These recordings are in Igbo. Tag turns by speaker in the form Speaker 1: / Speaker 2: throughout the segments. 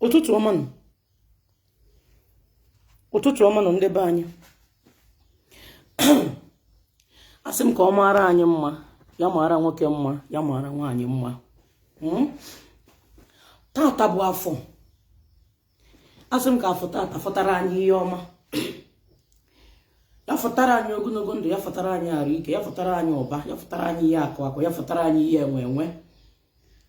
Speaker 1: Ụtụtụ ọma nụ, ụtụtụ ọma nụ, ndị be anyị. Asị m ka ọ mara anyị mma, ya mara nwoke mma, ya mara nwaanyị mma. Tata bụ Afọ. Asị m ka Afọ tata fọtara anyị ihe ọma, ya fọtara anyị ogologo ndụ, ya fọtara anyị arụ ike, ya fọtara anyị ụba, ya fọtara anyị ihe akụ akụ, ya fọtara anyị ihe enwe enwe,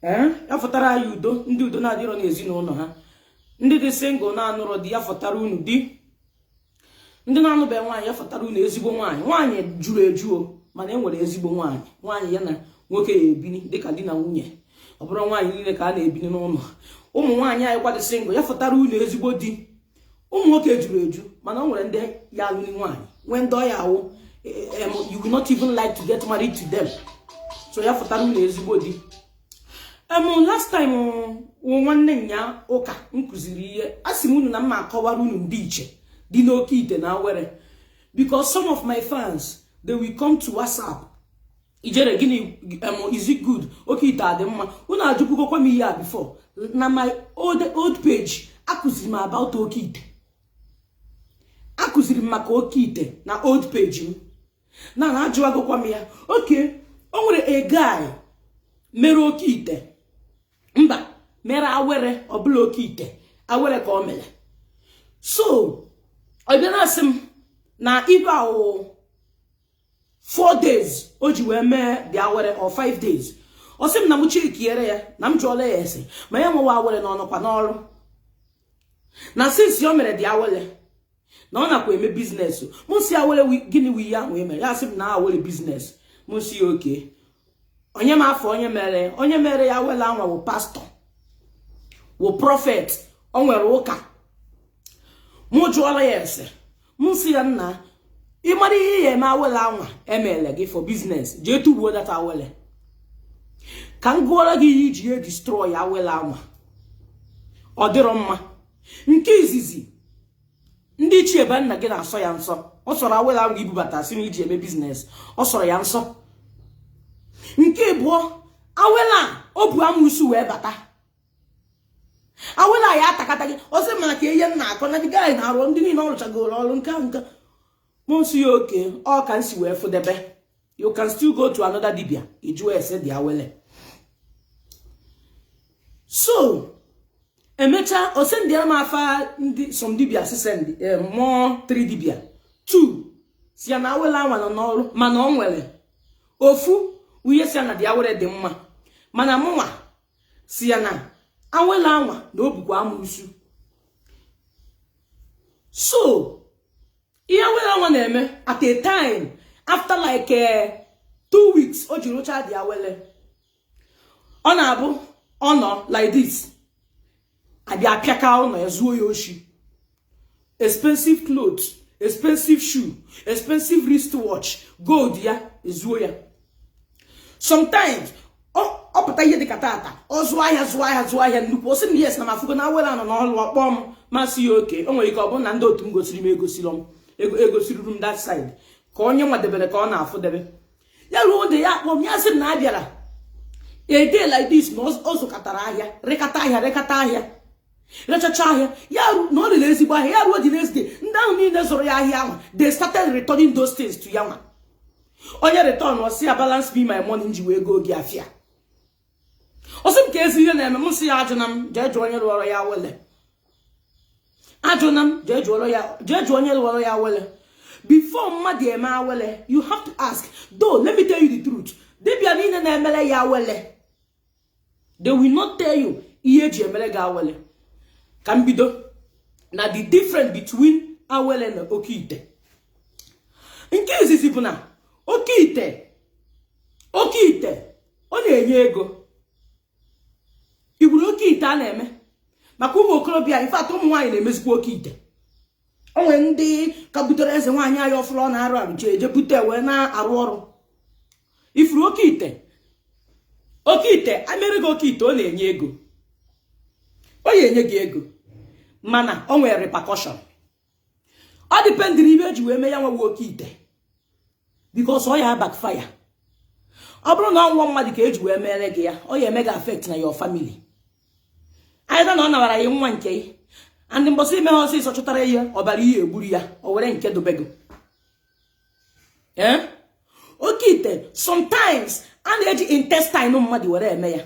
Speaker 1: ee, ya fọtara anyị udo. Ndị udo na-adịrọ n'ezinụlọ ha, ndị dị single na-anụrọ di, ya fọtara unu di. Ndị na-anụbeghị nwaanyị, ya fọtara unu ezigbo nwaanyị. Nwaanyị juru eju o, mana e nwere ezigbo nwaanyị, nwaanyị ya na nwoke ya ebini dịka di na nwunye. Ọ bụrụ nwaanyị niile ka a na-ebini n'ụlọ. Ụmụ nwaanyị anyị kwadị single, ya fọtara unu ezigbo di. Ụmụ nwoke juru eju, mana o nwere ndị ya alụni nwaanyị, nwee ndị ọya awụ you will not even like to get married to them. So ya fọtara unu ezigbo di. Last time wụ nwanne nya ụka m kụziri ihe, a sị m unu na mma akọwara unu ndị iche dị n'oke ite na awere, because some of my fans, they will come to WhatsApp: "Ijere gịnị? Is it good? Oke ite adị mma?" Unu ajụkwugokwa m ihe a before. Na my old old page, akụziri m about oke ite. Akụziri m maka oke ite na old page m na ajụwagokwa m ya. Oke o nwere a guy mere oke ite, mba, mere awere, ọbụla oke ite, awere ka o mere. So ọ bịa na-asị m na ibe ahụ 4 days o ji wee mee dị awere, or 5 days. Ọ sị m na m chekiere ya, na m jụọla ya ese ma ya nwewa awere na ọnọkwa n'ọrụ, na since o mere dị awere na ọ nakwa eme business. Mụ si, "Awere gịnị wu ihe ahụ emere?" Ya sị m na awere business. Mụ si ya, "Okay." Onye m afọ onye mere ya awere anwa wụ pastor, wụ prophet, o nwere ụka. Mụ jụọla ya ese, mụ si ya, "Nna, ị mara ihe ya eme awele anwa emele gị for business, jee tugbuo that awele. Ka m gụọrọ gị ihe iji ya destroy awele anwa." Ọ dịrọ mma. Nke izizi, ndị ichie ebe nna gị na-asọ ya nsọ. Ọ sọrọ awele ahụ ibubata si na iji eme business, ọ sọrọ ya nsọ. Nke ịbụọ, awele a o bu amụsụ wee bata, awele a ya atakata gị. Ọ sị mana ka ihe m na-akọ na guy na-arụ ndị niile ọ rụchagoro ọrụ nke nka. Mụ nsị ya, "Okay, ọ ka nsi wee fụdebe, you can still go to another dibia ịjụọ ese dị awele." So emechaa, o sendịara m afa ndị some dibia, si send mmụọ 3 dibia, 2 si ya na awele anwa nọ n'ọrụ, mana ọ nwere ofu nwunye si ya na dị awele dị mma, mana mụnwa si ya na awele anwa na o bukwa amụsụ. So ihe awele anwa na-eme at a time, after like 2 weeks o ji rụchaa dị awele, ọ na-abụ ọ nọ like this, abịa apịaka ụlọ ya, zuo ya oshi expensive clothes, expensive shoe, expensive wristwatch, gold, ya ezuo ya. Sometimes ọ pụta ihe dịka tata, ọ zụọ ahịa, zụọ ahịa, zụọ ahịa nnukwu. Ọ sị m, "Yes, na m afụgo na awere anọ n'ọlụ." Ọkpọ m, masị ya, "Okay." O nwere ike ọ bụrụ na ndị otu m gosiri m, egosiri m ego, egosiruru m that side ka onye nwadebere ka ọ na-afụdebe ya. Ruo oge ya akpọ m, ya sị m na a bịara a day like this, na ọ zụkọtara ahịa, rekata ahịa, rekata ahịa, rechacha ahịa ya, na ọ rere ezigbo ahịa. Ya ruo the next day, ndị ahụ niile zụrụ ya ahịa ahụ, they started returning those things to ya. Nwa onye return, ọ sị ya, "Balance me my money m ji wee go gị afịa." Ọ sị m ka ezi ihe na-eme. M sị ya, "Ajụna m, jee jụọ onye rụọrọ ya wele. Ajụna m, jee jụọrọ ya, jee jụọ onye rụọrọ ya wele." Before mmadụ eme awele, you have to ask. Though, let me tell you the truth, dibịa niile na-emere ya awele, they will not tell you ihe eji emere gị awele. Ka m bido na the difference between awele na oke ite. Nke izizi bụ na oke ite ọ na-enye ego. Igburu oke ite a na-eme maka ụmụ okorobịa. In fact, ụmụ nwaanyị na-emezikwa oke ite. O nwere ndị ka butere eze nwaanyị anyị ọfụrụ, ọ na-arụ arụ, jee eje bute wee na-arụ ọrụ. Ifuru oke ite, oke ite amere gị oke ite, ọ na-enye ego, ọ ya enye gị ego, mana o nwere repercussion. Ọ dependịrị ibe eji wee mee ya nwewe oke ite, because ọ ya backfire. Ọ bụrụ na ọ nwụọ mmadụ ka eji wee mere gị ya, ọ ya eme gị affect na your family. Either na ọ nawara ya nwa nke ya, and mbọsị ime ha ọsịsọ chụtara ihe ọbara ihe egburu ya, o were nke dobego. Ee, oke ite, sometimes a na-eji intestine mmadụ were eme ya.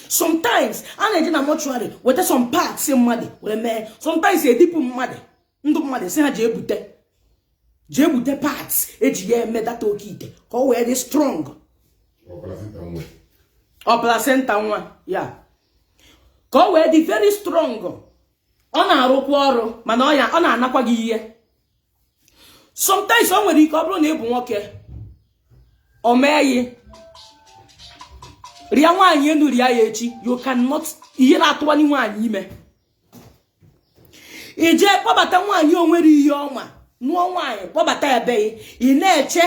Speaker 1: Sometimes a na-eji na mortuary weta some parts mmadụ were mee. Sometimes edipụ mmadụ ndụ mmadụ, si ha jee bute parts eji ya eme data oke ite ka ọ wee dị strong. Ọ placenta nwa ya, ka ọ wee dị very strong. Ọ na-arụkwa ọrụ, mana ọ ya ọ na-anakwa gị ihe. Sometimes o nwere ike ọ bụrụ na ị bụ nwoke, o mee gị rịa nwaanyị enu, rịa ya echi, you cannot. Ihe na-atụwanye nwaanyị ime, ije kpọbata nwaanyị, o nwere ihe ọma, nụọ nwaanyị, kpọbata ya be ị na-eche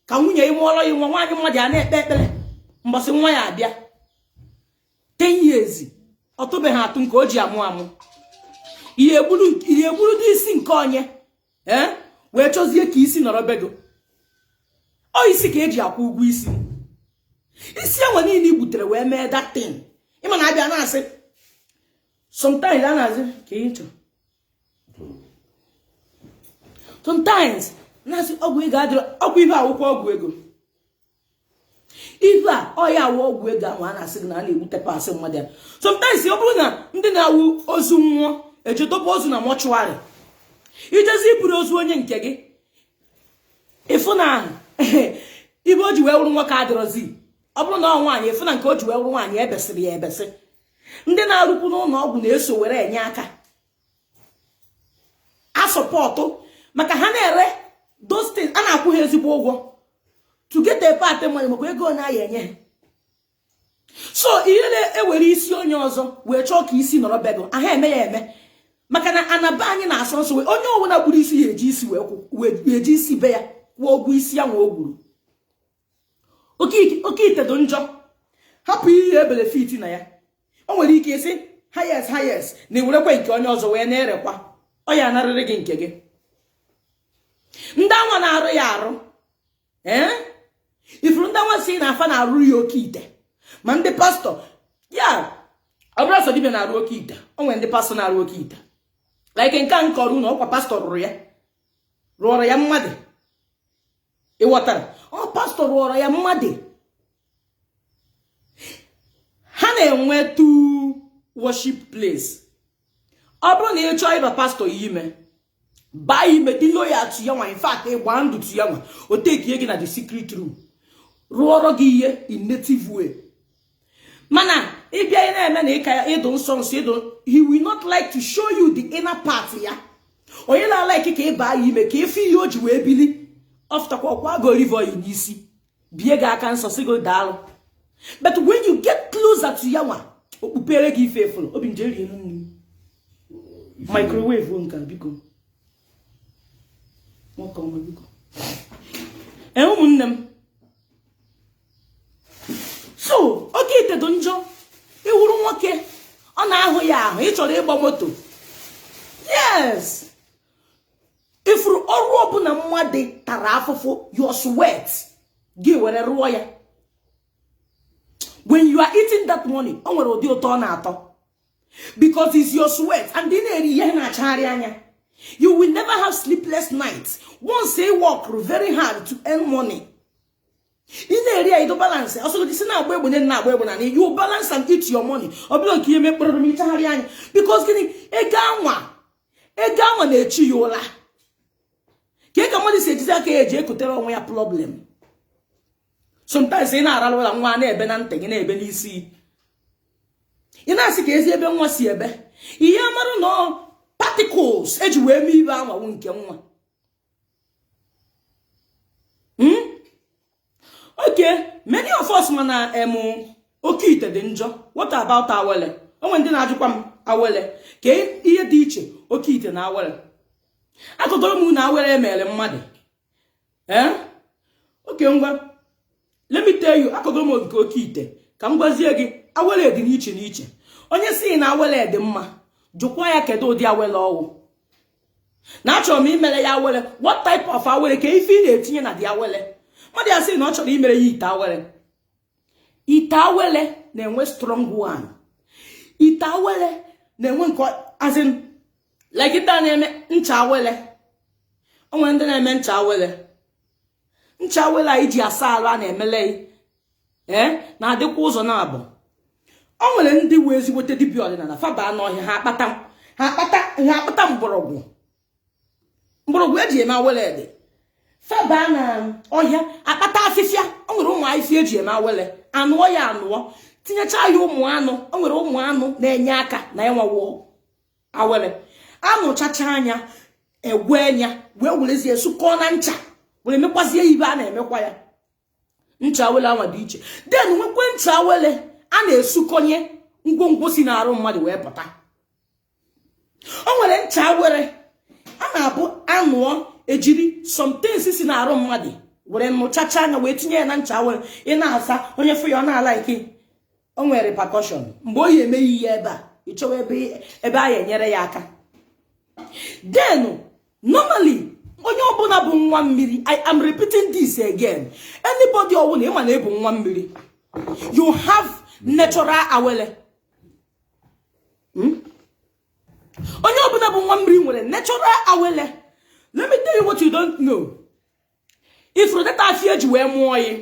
Speaker 1: ka nwunye ị mụọrọ ya nwa. Nwaanyị mmadụ a na-ekpe ekpere mbọsị nwa ya abịa. 10 years, ọ tụbeghị atụ nke o ji amụ amụ. Ihe egburu dị isi nke onye ee wee chọzie ka isi nọrọ be gị. Ọ isi ka eji akwụ ụgwọ isi. Isi enwe niile i gbutere wee mee that thing. Ịma na abịa na-asị, sometimes a na-asị ka ihe chọrọ, sometimes na-asị ọgwụ ego adịrọ. Ọgwụ ibe awụkwa ọgwụ ego ife a, ọ ya awụ ọgwụ ego ahụ a na-asị gị na a na-egbute pasị mmadụ ya. Sometimes ọ bụrụ na ndị na-awụ ozu nwụọ, ejedobe ozu na mortuary, ijezi iburu ozu onye nke gị, ịfụ na ibe o ji wee wụrụ nwoke adịrọzi. Ọ bụrụ na ọ nwaanyị, ịfụ na nke o ji wee wụrụ nwaanyị ebesịrị ya ebesị. Ndị na-arụkwu n'ụlọ ọgwụ na-eso were enye aka a support, maka ha na-ere those things, a na-akwụ ha ezigbo ụgwọ to get a part money, makwa ego onye a ya enye ha. So ihe na-ewere isi onye ọzọ wee chọọ ka isi nọrọ bego aha eme ya eme, maka na anaba anyị na-asọ nsọ. Wee onye ọbụla gburu isi ya eji isi wee eji isi be ya kwụọ ụgwọ isi ya nwa o gburu. Oke ite dị njọ. Hapụ ihe e benefit na ya. O nwere ike isi highest highest na ewerekwa nke onye ọzọ wee na-erekwa, ọ ya anarịrị gị nke gị. Ndị anwa na-arụ ya arụ, ee, ifuru ndị anwa si na afa na-arụ ya oke ite, ma ndị pastọ ya. Ọ bụrụ sọ dibịa na-arụ oke ite, o nwere ndị pastọ na-arụ oke ite, like nke a nkọrọ unu. Ọkwa pastọ rụrụ ya, rụọrọ ya mmadụ. Ịghọtara? Ọ pastọ rụọrọ ya mmadụ. Ha na-enwe two worship place. Ọ bụrụ na ị chọọ ịba pastọ ime, baa ime, dị loyal to ya nwa. In fact, ịgba ndụ to ya nwa, o tekie gị na the secret room, rụọrọ gị ihe in native way. Mana ịbịa, ị na-eme na ịka ya ịdụ nsọ nsọ ịdụ, he will not like to show you the inner part ya. Onye na-alike ka ị baa ya ime ka efe ihe o ji wee bili ọfụtakwa ọkwa go olive oil n'isi, bie gị aka nsọ, si gị daalụ. But when you get closer to ya nwa, okpukpere gị ife efuru obi nje rie nri microwave nka. Biko, nwoke ọma, biko. Ee, ụmụnne m, so oke ite dị njọ. Iwuru nwoke, ọ na-ahụ ya ahụ, ị chọrọ ịgba moto, yes, ifuru ọrụ ọbụla mmadụ tara afụfụ, your sweat gị were rụọ ya, when you are eating that money, o nwere ụdị ụtọ ọ na-atọ, because it's your sweat and ị na-eri ihe na-achagharị anya. You will never have sleepless nights once they work very hard to earn money. Ị na-eri ya, ido balance. Ọsọgodi si na-agba egbe, na-agba egbe na you balance and eat your money. Ọ bụrụ nke ihe mekpụrụ m ịchagharị anya, because gịnị? Ego anwa, ego anwa na-echi ya ụla ka mmadụ si ejizi aka ya eji ekotere onwe ya problem. Sometimes ị na-arara ụra, nwa na-ebe na ntị gị, na-ebe n'isi. Ị na-asị ka ezi ebe nwa si ebe. Ihe amarụ na particles eji wee mee ibe anwawu nke nwa. Okay, many of us mana em oke ite dị njọ. What about awele? Onwe ndị na-ajụkwa m awele, ka ihe dị iche oke ite na awele. Akụkọrọ m na awele emere mmadụ. Ee, oke, ngwa, let me tell you, akụkọrọ m nke oke ite ka m gwazie gị. Awele dị n'iche n'iche. Onye si na awele dị mma, jụkwa ya kedu ụdị awele ọwụ na achọrọ m imere ya awele. What type of awele? Ka ife ị na-etinye na dị awele. Mmadụ ya sị na ọ chọrọ imere ya ite awele. Ite awele na-enwe strong one. Ite awele na-enwe nke, as in like ite a na-eme ncha awele. O nwere ndị na-eme ncha awele. Ncha awele a iji asa arụ a na-emele, ee, na-adịkwa ụzọ na-abụ. O nwere ndị wee ezigbote dibịa ọdịnala, faba n'ọhịa, ha akpata mgbọrọgwụ, mgbọrọgwụ eji eme awele dị. Faba na ọhịa akpata afịfịa. O nwere ụmụ ahịfịa eji eme awele. Anụọ ya anụọ, tinyecha ya ụmụ anụ. O nwere ụmụ anụ na-enye aka na enwewo awele. Anụchacha anya, egwe ya, wee werezie sụkọọ na ncha, were mekwazie ibe a na-emekwa ya. Ncha awele anwa dị iche. Then nwekwe ncha awele a na-esukọnye ngwongwo si n'arụ mmadụ wee pụta. O nwere ncha awere a na-abụ anụọ, ejiri somethings si n'arụ mmadụ were nụchacha anya, wee tinye ya na ncha awere. Ị na-asa, onye fụ ya, ọ na-ala ike. O nwere repercussion mgbe o yi eme ihe ebe a, ịchọwa ebe a ya enyere ya aka. Then normally, onye ọbụla bụ nwa mmiri, I am repeating this again, anybody ọbụla ịma na ịbụ nwa mmiri, you have natural awele. Onye ọbụla bụ nwa mmiri nwere natural awele. Let me tell you what you don't know. Ifuru data afia eji wee mụọ ya,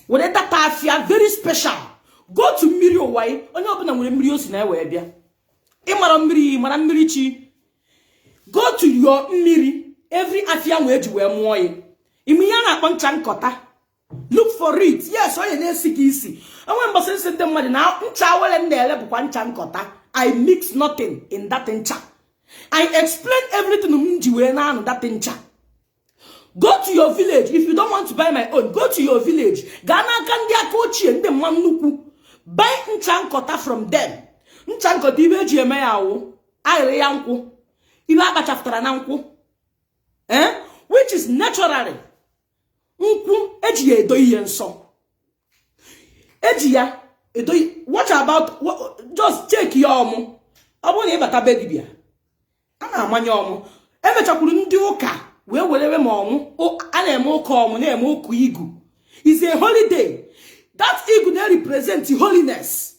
Speaker 1: were data afia very special, go to mmiri ụwa yi. Onye ọbụla nwere mmiri o si na wee bịa. Ịmara mmiri, mara mmiri chi. Go to your mmiri, every afia nwee eji wee mụọ ya. Ime ihe a na-akpọ ncha nkọta, look for it. Yes, onye na-esi gị isi onwe mbọsị nsị ndị mmadụ na ncha awele m na-ele bụkwa ncha nkọta. I mix nothing in that ncha. I explain everything m ji wee na-anụ that ncha. Go to your village. If you don't want to buy my own, go to your village, gaa n'aka ndị aka ochie, ndị mma nnukwu, buy ncha nkọta from them. Ncha nkọta, ibe eji eme ya awụ aghịrị ya nkwụ, ibe akpachapụtara na nkwụ, eh, which is naturally nkwụ eji ya edo ihe nsọ, eji ya edo. What about, just check ya ọmụ. Ọ bụrụ na ịbata be dibịa, a na-amanye ọmụ. Emechakwuru ndị ụka wee werewe ma ọmụ a na-eme ụka ọmụ, na-eme ụka igu. Is a holiday. That igu na-represent holiness.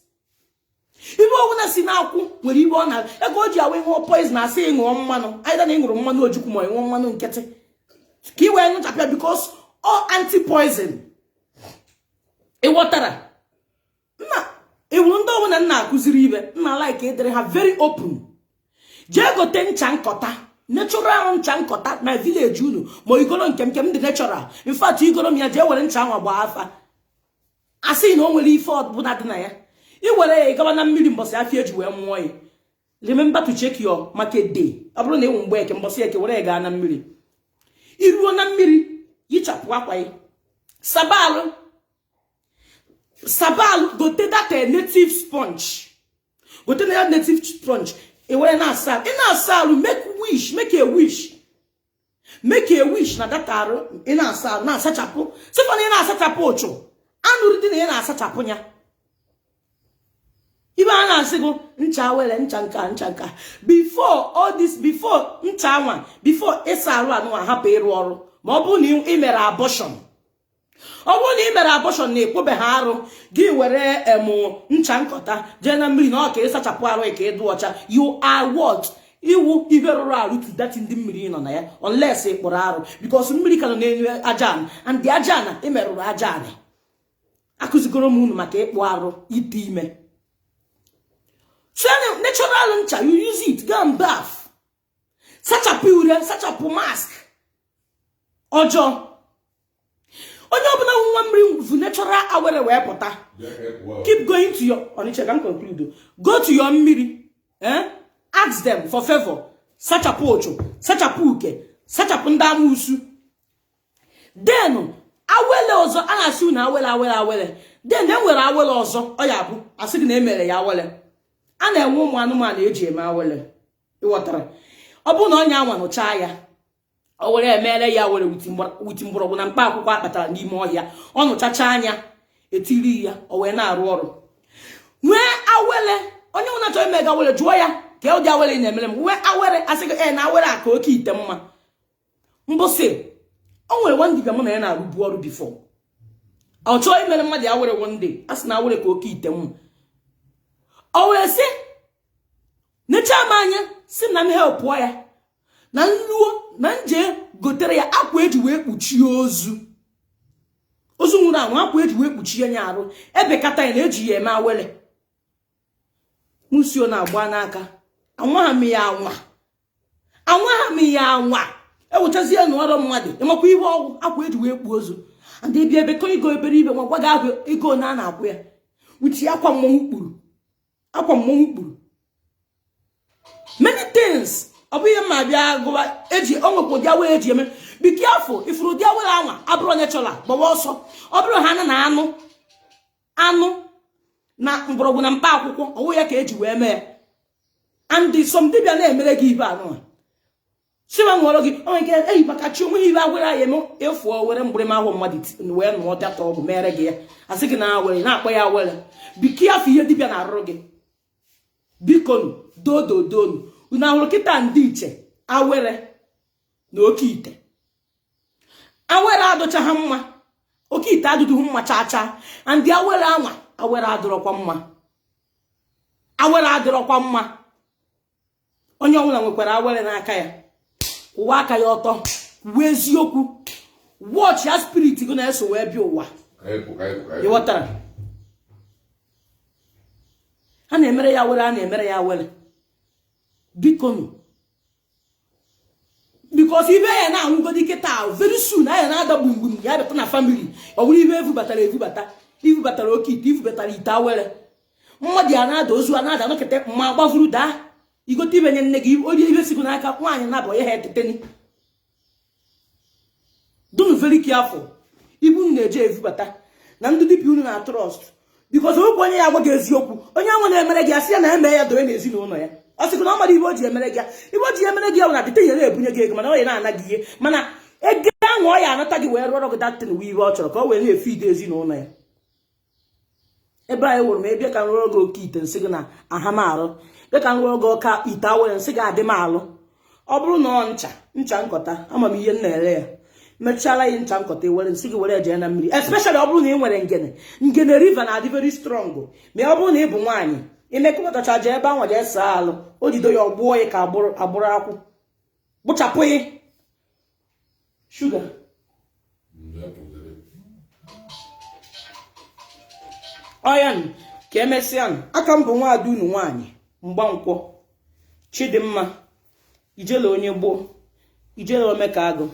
Speaker 1: Ibe ọbụla si n'akwụ nwere ibe ọ na ego o ji awa. Ịṅụọ poison, asị ịṅụọ mmanụ aịda na ịṅụrụ mmanụ ojukwu, ma ịṅụọ mmanụ nkịtị ka ị wee nụchapịa, because ọ anti poison. Ịghọtara nna iwu ndị ọbụla nna akụziri ibe nna like ịdịrị ha very open. Jee gote ncha nkọta, natural ncha nkọta na village unu, ma igoro nke m, nke m dị natural. In fact, igoro m ya, jee were ncha anwa gbaa afa, asị na o nwere ife ọbụla dị na ya. I were ya ịgaba na mmiri mbọsị afịa eji wee mụọ ya. Remember to check your market day. Ọ bụrụ na ịnwụ mgbe eke, mbọsị eke, were ya gaa na mmiri. Iruo na mmiri, yichapụ akwa ya, sabalụ sabalụ, gote that native sponge, gote na ya native sponge, ị were na-asa. Ị na-asa arụ, make wish, make a wish, make a wish na data arụ ị na-asa arụ, na-asachapụ sịkwa na ị na-asachapụ ụchụ anụrụ dị na ị na-asachapụ ya. Ibe a na-asị gị ncha were ncha nka, ncha nka, before all this, before ncha anwa, before ịsa arụ anụnwa hapụ ịrụ ọrụ. Ma ọ bụrụ na ị mere abortion, ọ bụrụ na ị mere abortion na ekpobeghị arụ gị, were emụ ncha nkọta jee na mmiri na ọ ka ịsachapụ arụ ka ịdụ ọcha. You are what? Iwu ibe rụrụ arụ to that ndị mmiri nọ na ya, unless ị kpụrụ arụ, because mmiri ka nọ n'elu aja ana, and the aja ana emerụrụ aja anị. Akụzigoro m unu maka ịkpụ arụ, ite ime. So natural ncha, you use it, go and bath, sachapụ ure, sachapụ mask ọjọọ. Onye ọbụla nwa mmiri vu natural awere wee pụta. Keep going to your Onitsha, ka m conclude. Go to your mmiri, eh? Ask them for favor. Sachapụ ụchụ, sachapụ uke, sachapụ ndị amụsụ. Then awele ọzọ a na-asị unu awele, awele, awele. Then e nwere awele ọzọ, ọ ya bụ asị gị na emere ya awele. A na-enwe ụmụ anụmanụ eji eme awele. Ịghọtara? Ọ bụrụ na onye anwa nụchaa ya, o were emere ya were with mgbọrọgwụ na mkpa akwụkwọ akpatara n'ime ọhịa. Ọ nụchacha anya, etiri ya, o wee na-arụ ọrụ. Nwee awele, onye nwụ na-achọ ime ga awele, jụọ ya ka ụdị awele ị na-emere m. Nwee awere, asị gị ee na awere a ka oke ite mma. Mbụsị o nwere nwa dibịa mụ na ya na-arụbu ọrụ before, ọ chọọ imere mmadụ ya were one day, a sị na awere ka oke ite mma. O wee sị necha m anya, si na m helpụọ ya na nluo na nje gotere ya akwa eji wee kpuchie ozu, ozu nwụrụ anwụ, akwa eji wee kpuchie ya arụ, ebekata ya na eji ya eme awele. Musio na-agba n'aka, anwa m ya anwa, anwa m ya anwa, ewụchazie na ọrụ mmadụ ịmakwa ihe ọgwụ akwa eji wee kpuo ozu. And ịbịa ebe kọ ego ebere ibe nwa gwa gị ahụ ego na a na-akwụ ya wuchi akwa mmọnwụ kpuru, akwa mmọnwụ kpuru. Many things, ọ bụ ihe mma bịa gụwa eji o nwekwa ụdị awele eji eme. Be careful, ifuru ụdị awele anwa abụrụ onye chọrọ gbawa ọsọ. Ọ bụrụ ha na anụ anụ na mgbọrọgwụ na mkpa akwụkwọ, ọwụ ya ka eji wee mee ya. And some dibịa na-emere gị ibe anụ siwa nwụọrọ gị, o nwere ike eyi maka chi onwe ibe awere ya eme efuo were mgbịrịma ahụ mmadụ wee nụọ data ọgwụ mere gị ya, asị gị na awere na-akpọ ya awere. Be careful ihe dibịa na-arụrụ gị. Bikonu, dododonu, unu ahụrụ kịta ndị iche awere na oke ite. Awere adụchaghị mma, oke ite adụdụghị mma chaa chaa. And awere anwa, awere adịrọkwa mma, awere adịrọkwa mma. Onye ọbụla nwekwara awere n'aka ya, kwụwa aka ya ọtọ, kwuo eziokwu, watch ya spirit gị na-eso wee bịa ụwa. Ịghọtara? A na-emere ya awere, a na-emere ya awere. Bikonu, because ibe ya na-anwụgodi kịta, very soon anya na-ada gbumgbum ya bịata na family. Ọ bụrụ ibe evubatara evubata, ivubatara oke ite, ivubatara ite awere, mmadụ ya na-ada, ozu a na-ada, nọkịta mma gbavuru daa, igote ibe nye nne gị onye ibe sikwu n'aka nwaanyị na-abụ ya ha eteteni. Dunu very careful ibu unu na-eje evubata na ndị dibịa unu na trust, because okwu onye ya agwa gị eziokwu, onye ahụ na-emere gị asị ya na eme ya dowe n'ezinụlọ ya. Ọ sịkwa na ọ mara ibe o ji emere gị ya, ibe o ji emere gị ya bụ na dịte ya na-ebunye gị ego, mana ọ ya na-ana gị ihe, mana ego ahụ ọ ya anata gị wee rụọrọ gị datin wee ibe ọ chọrọ ka ọ wee na-efe ide ezinụlọ ya. Ebe anyị wụrụ m ebe ka m rụọrọ gị oke ite, nsị gị na aha m arụ, bịa ka m rụọrọ gị ọka ite awere, nsị gị adị m alụ. Ọ bụrụ na ọ ncha ncha nkọta, ama m ihe m na-ere ya, mechala ya ncha nkọta ewere nsị gị were jee na mmiri, especially ọ bụrụ na ị nwere ngene. Ngene river na-adị very strong. Ma ọ bụrụ na ị bụ nwaanyị imekọtacha, jee ebe anwa jee saa alụ, o jido ya ọgbụọ ya ka agbụrụ akwụ gbụchapụ ya shuga. Ọya ka emesịa. Aka m bụ nwaada unu nwaanyị Mgbankwọ Chidimma Ijele, onye gboo Ijele Omeka Agụ.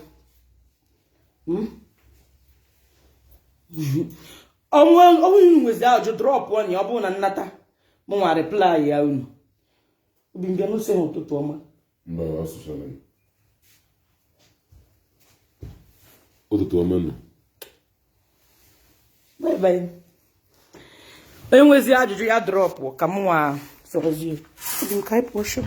Speaker 1: Ọnwụ unu nwezi ajụ, drop ọnya. Ọ bụrụ na nnata mụ nwa reply ya unu. Obi mbịa n'use ha. Ụtụtụ ọma.
Speaker 2: Ụtụtụ ọma nụ.
Speaker 1: Bye bye. Onye nwezi ajụjụ ya drop ka m nwa sorozie. Obi m ka anyị pụọ show.